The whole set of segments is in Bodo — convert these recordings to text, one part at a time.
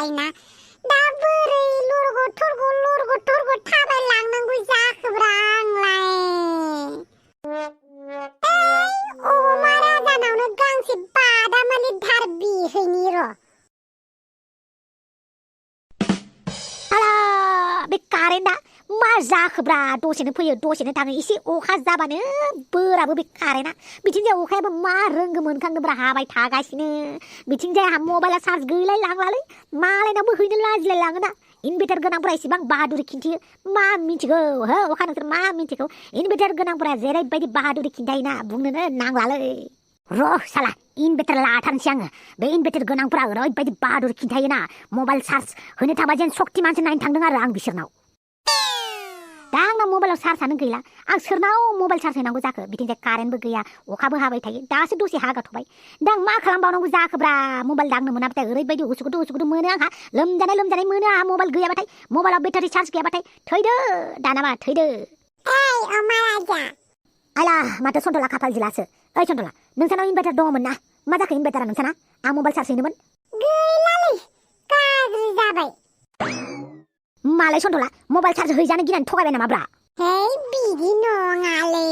जाबायना दा बोरै लरग' थरग' थाबायलांनांगौ जाखोब्रा आंलाय अमा राजानावनो गांसे बादामालि धार बिहैनि र' बे कारेन्टआ मा जाखोब्रा दसेनो फैयो दसेनो थाङो एसे अखा जाबानो बोराबो बे कारेन्टआ बिथिंजाय अखायाबो मा रोंगो मोनखांदोंब्रा हाबाय थागासिनो बिथिंजाय आंहा मबाइला चार्ज गैलाय लांलालै मालायनावबो हैनो लाजिलाय लाङोना इनभार्टार गोनांफोरा एसेबां बाहादुरि खिन्थियो मा मिथिगौ हो अखा नोंसोर मा मिथिगौ इनभार्टार गोनांफोरा जेरैबायदि बाहादुरि खिन्थायोना बुंनोनो नांलालै र' साला इनभार्टार लाथारनोसै आङो बे इनभार्टार गोनांफोरा ओरैबायदि बाहादुरि खिन्थायोना मबाइल चार्ज होनो थांबा जेन शक्तिमानसो नायनो थांदों आरो आं बिसोरनाव दा आंनाव मबाइलाव चार्जआनो गैला आं सोरनाव मबाइल चार्ज होनांगौ जाखो बिथिंजाय कारेन्टबो गैया अखाबो हाबाय थायो दासो दसे हागाथ'बाय दा आं मा खालामबावनांगौ जाखोब्रा मबाइल दांनो मोनाबाथाय ओरैबायदि उसुखुथु मोनो आंहा लोमजानाय मोनो आंहा मबाइल गैयाबाथाय मबाइलाव बेटारि चार्ज गैयाबाथाय थैदो दानाबा थैदो अमा राजा आला माथो सन्थला खाफाल जिलासो ओइ सन्थला नोंसानाव इनभार्टार दङमोन ना मा जाखो इनभार्टारा नोंसाना आं मबाइल चार्ज हैनोमोन गैलालै गाज्रि जाबाय मालाय सन्थला मबाइल चार्ज हैजानो गिनानै थगायबाय नामा ब्रा है बिदि नङालै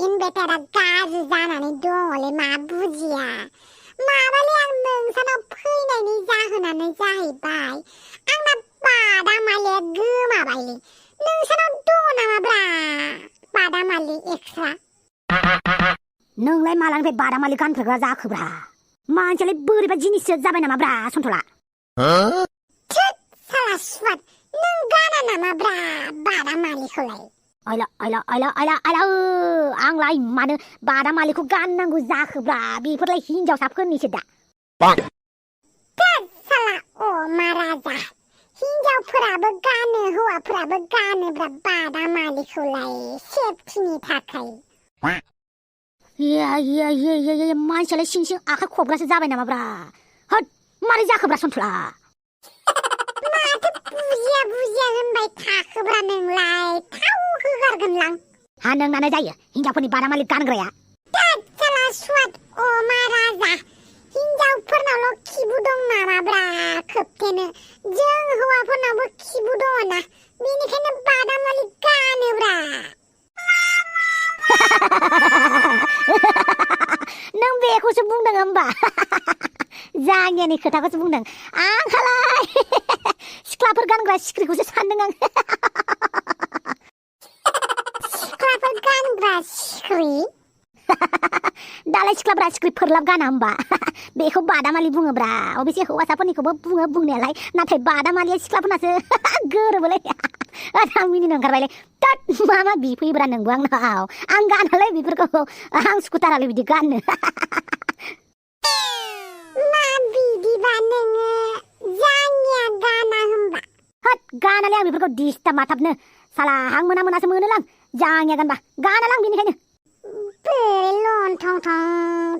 इनभार्टारा गाज्रि जानानै दङलै मा बुजिया माबालै आं नोंसानाव फैनायनि जाहोनानो जाहैबाय आंना बादामालिया गोमाबायलै नोंसानाव दङ नामा ब्रा बादामालि एक्सट्रा नोंलाय मालानिफ्राय बादामालि गानफेरग्रा जाखोब्रा मानसियालाय बोरैबा जिनिससो जाबाय नामा ब्रा सन्थला थोद साला सुवाद नों गाना नामा ब्रा बादामालिखौलाय आइला आंलाय मानो बादामालिखौ गाननांगौ जाखोब्रा बेफोरलाय हिनजावसाफोरनिसो दा थोद साला अमा राजा हिनजावफोराबो गानो हौवाफोराबो गानोब्रा बादामालिखौलाय सेफटिनि थाखाय मानसियालाय सिं सिं आखाइ खबग्रासो जाबाय नामा ब्रा होद मारै जाखोब्रा सन्थला माथो बुजिया होनबाय थाखोब्रा नोंलाय थाव होगारगोनलां हा नोंनानो जायो हिनजावफोरनि बादामालि गानग्राया थोद साला सुवाद अमा राजा हिनजावफोरनावल' खिबु दं नामाब्रा खोबथेनो जों हौवाफोरनावबो खिबु दङ ना बेनिखायनो बादामालि गानोब्रा नों बेखौसो बुंदों होमबा जाङियानि खोथाखौसो बुंदों आंहालाय सिख्लाफोर गानग्रा सिख्रिखौसो सानदों आं सिख्लाफोर गानग्रा सिख्रि दालाय सिख्लाफ्रा सिख्रि फोरलाब गाना होमबा बेखौ बादामालि बुङोब्रा अबेसे हौवासाफोरनिखौबो बुंनायालाय नाथाय बादामालिया सिख्लाफोरनासो गोरोबोलै आं मिनिनो ओंखारबायलै थोद मा बिफैयोब्रा नोंबो आंनाव आं गानालै बेफोरखौ आं सुखुथारालै बिदि गाननो मा बिदिबा नोङो जाङिया गाना होमबा होद गानालै आं बेफोरखौ डिस्टार्ब माथाबनो साला हां मोनासो मोनोलां जाङिया गानबा गानालां बेनिखायनो बोरै लन्थं थं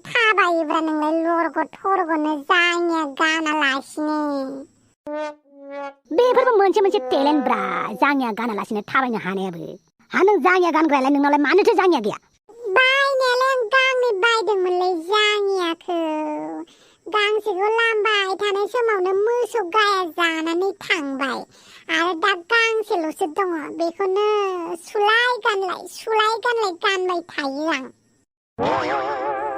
थाबायोब्रा नोंलाय लरग' थरग'नो जाङिया गानालासिनो बेफोरबो मोनसे टेलेन्ट ब्रा जाङिया गानालासिनो थाबायनो हानायाबो हा नों जाङिया गानग्रायालाय नोंनावलाय मानोथो जाङिया गैया बायनायालाय आं गांनै बायदोंमोनलै जाङियाखौ गांसेखौ लामबाय थानाय समावनो मोसौ गाया जानानै थांबाय आरो दा गांसेल'सो दङ बेखौनो सुलाय गानलाय गानबाय थायो आं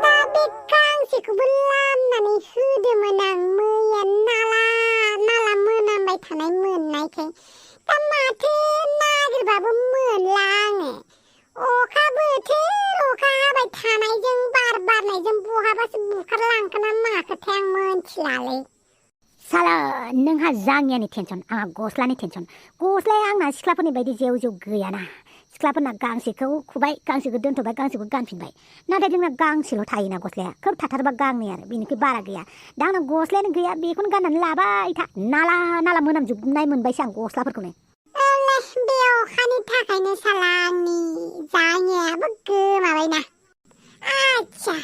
दा बे गांसेखौबो लामनानै होदोंमोन आं मैया नाला मोनामबाय थानाय मोननायखाय दा माथो नागिरबाबो मोनला आङो अखा बोथोर अखा हाबाय थानायजों बार बारनायजों बहाबासो बुखारलांखोना माखोथाय आं मोनथिलालै साला नोंहा जाङियानि टेनसन आंहा गस्लानि टेनसन गस्लाया आंना सिख्लाफोरनि बायदि जेव गैयाना सिख्लाफोरना गांसेखौ खुबाय गांसेखौ दोनथ'बाय गांसेखौ गानफिनबाय नाथाय जोंना गांसेल' थायोना गस्लाया खोब थाथारबा गांनै आरो बेनिख्रुइ बारा गैया दा आंना गस्लायानो गैया बेखौनो गाननानै लाबाय था नाला मोनामजोबनाय मोनबायसो आं गस्लाफोरखौनो बे अखानि थाखायनो साला आंनि जाङियाबो गोमाबायना आच्छा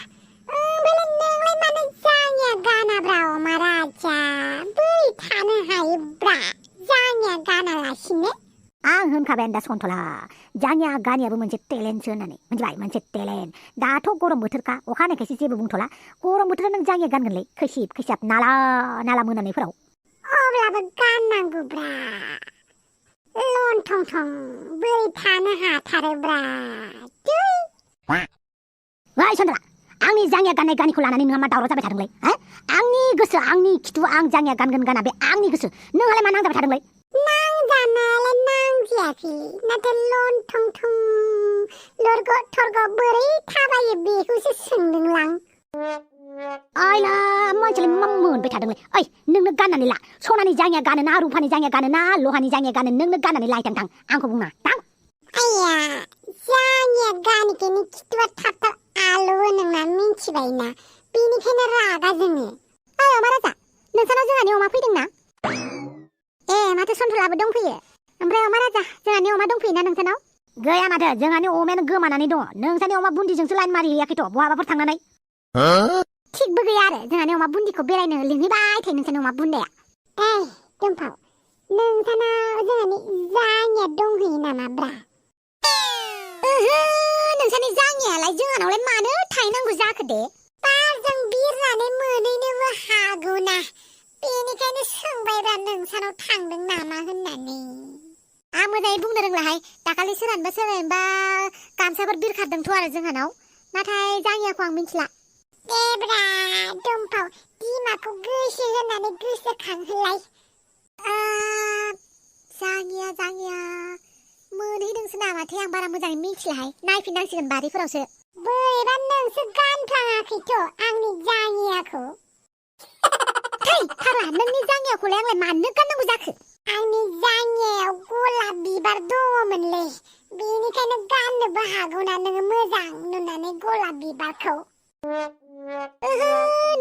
ओमफ्राय नोंलाय मानो जाङिया गानाब्रा अमा राजा बोरै थानो हायोब्रा जाङिया गानालासिनो आं होनखाबाय दा सन्थला जाङिया गानियाबो मोनसे टेलेन्टसो होननानै मिथिबाय मोनसे टेलेन्ट दाथ' गरम बोथोरखा अखा हानायखायसो जेबो बुंथ'ला गरम बोथोराव नों जाङिया गानगोनलै खैसिब नाला मोनामनायफोराव अब्लाबो गाननांगौब्रा लन थं थं बोरै थानो हाथारोब्रा ओइ सन्द्रा आंनि जाङिया गाननाय गानिखौ लानानै नोंहा मा दावराव जाबाय थादोंलै आंनि गोसो आंनि खिथु आं जाङिया गानगोन गाना बे आंनि गोसो नोंहालाय मा नांजाबाय थादोंलै नांजानायालाय नांजायाखै नाथाय लन थं थं लरग' थरग' बोरै थाबायो बेखौसो सोंदोंलां आइला मानसियालाय मा मोनबाय थादोंलै ओइ नोंनो गाननानै ला सनानि जाङिया गानो ना रुफानि जाङिया गानो ना लहानि जाङिया गानो नोंनो गाननानै लायथां थां आंखौ बुंना थां आया जाङिया गानिखायनो खिथुआ थाब थाब आलु नोंना मिन्थिबायना बेनिखायनो रागा जोङो ओइ अमा राजा नोंसानाव जोंहानि अमा फैदोंना ए माथो सन्थलाबो दंफैयो ओमफ्राय अमा राजा जोंहानि अमा दंफैयोना नोंसानाव गैया माथो जोंहानि अमायानो गोमानानै दङ नोंसानि अमा बुन्दिजोंसो लाइन मारिहैयाखैथ' बहाबाफोर थांनानै थिगबो गैया आरो जोंहानि अमा बुन्दिखौ बेरायनो लिंहैबाय थायो नोंसानि अमा बुन्दाया ओइ दुमफाव नोंसानाव जोंहानि जाङिया दंहैयो नामा ब्रा नोंसानि जाङियालाय जोंहानावलाय मानो थाहैनांगौ जाखो दे बारजों बिरनानै मोनहैनोबो हागौना बेनिखायनो सोंबायब्रा नोंसानाव थांदों नामा होननानै आं मोजाङै बुंनो रोंलाहाय दाखालि सोरहानबा गामसाफोर बिरखारदोंथ' आरो जोंहानाव नाथाय जाङियाखौ आं मिथिला देब्रा दुमफाव बिमाखौ गोसो होनानै गोसोखांहोलाय जाङिया मोनहैदोंसो नामाथाय आं बारा मोजाङै मिथिलाहाय नायफिननांसिगोन बारिफोरावसो बोरैबा नोंसो गानफ्लाङाखैथ' आंनि जाङियाखौ थै फाग्ला नोंनि जाङियाखौलाय आंलाय मानो गाननांगौ जाखो आंनि जाङियायाव गलाब बिबार दङमोनलै बेनिखायनो गाननोबो हागौना नोङो मोजां नुनानै गलाब बिबारखौ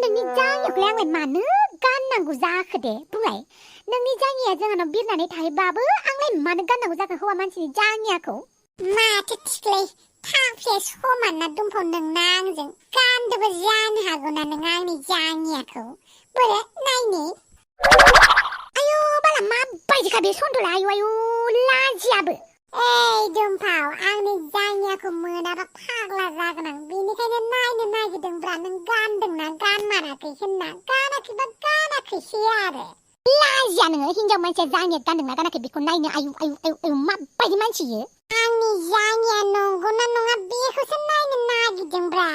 नोंनि जाङियाखौलाय आंलाय मानो गाननांगौ जाखो दे बुंलाय नोंनि जाङिया जोंहानाव बिरनानै थायोबाबो आंलाय मानो गाननांगौ जाखो हौवा मानसिनि जाङियाखौ माथो थिख्लै थांफिया समान ना दुमफाव नोंना आंजों गानदोबो जानो हागौना नों आंनि जाङियाखौ बोरो नायनि आयु बाला माबायदिखा बे सन्थला आयु लाजियाबो ओइ दुमफाव आंनि जाङियाखौ मोनाबा फाग्ला जागोन आं बेनिखायनो नायनो नागिरदोंब्रा नों गानदोंना गानमाराखै होनना गानाखैबा गानाखैसै आरो लाजिया नोङो हिनजाव मानसिया जाङिया गानदोंना गानाखै बेखौ नायनो आयु माबायदि मानसि इयो आंनि जाङिया नंगौना नङा बेखौसो नायनो नागिरदोंब्रा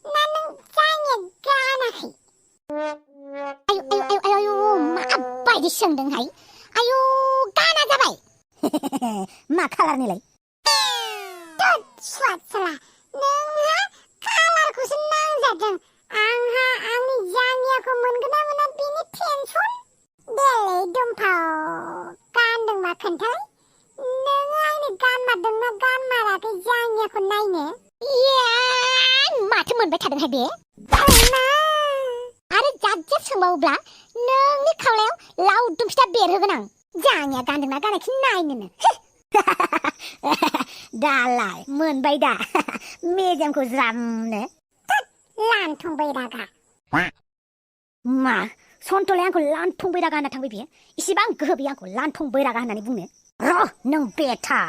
ना नों जाङिया गानाखै आयु माबायदि सोंदोंहाय आयु गाना जाबाय मा खालारनिलाय सुवादसोला नोंहा कालारखौसो नांजादों आंहा आंनि जाङियाखौ मोनगोन ना मोना बेनि टेनसन देलै दुमफाव गानदोंबा खोन्थालाय नोङो आंनि गानमारदोंना गानमाराखै जाङियाखौ नायनो माथो मोनबाय थादोंहाय बे आरो जाब सोंबावोब्ला नोंनि खावलायाव लावदुम फिथा बेरहोगोन आं जाङिया गानदोंना गानाखै नायनोनो दालाय मोनबाय दा मेजेमखौ ज्रामनो लानथं बैरागा मा सन्थलाय आंखौ लानथं बैरागा होनना थांबाय बियो इसिबां गोहो बियो आंखौ लानथं बैरागा होननानै बुंनो र' नों बेथा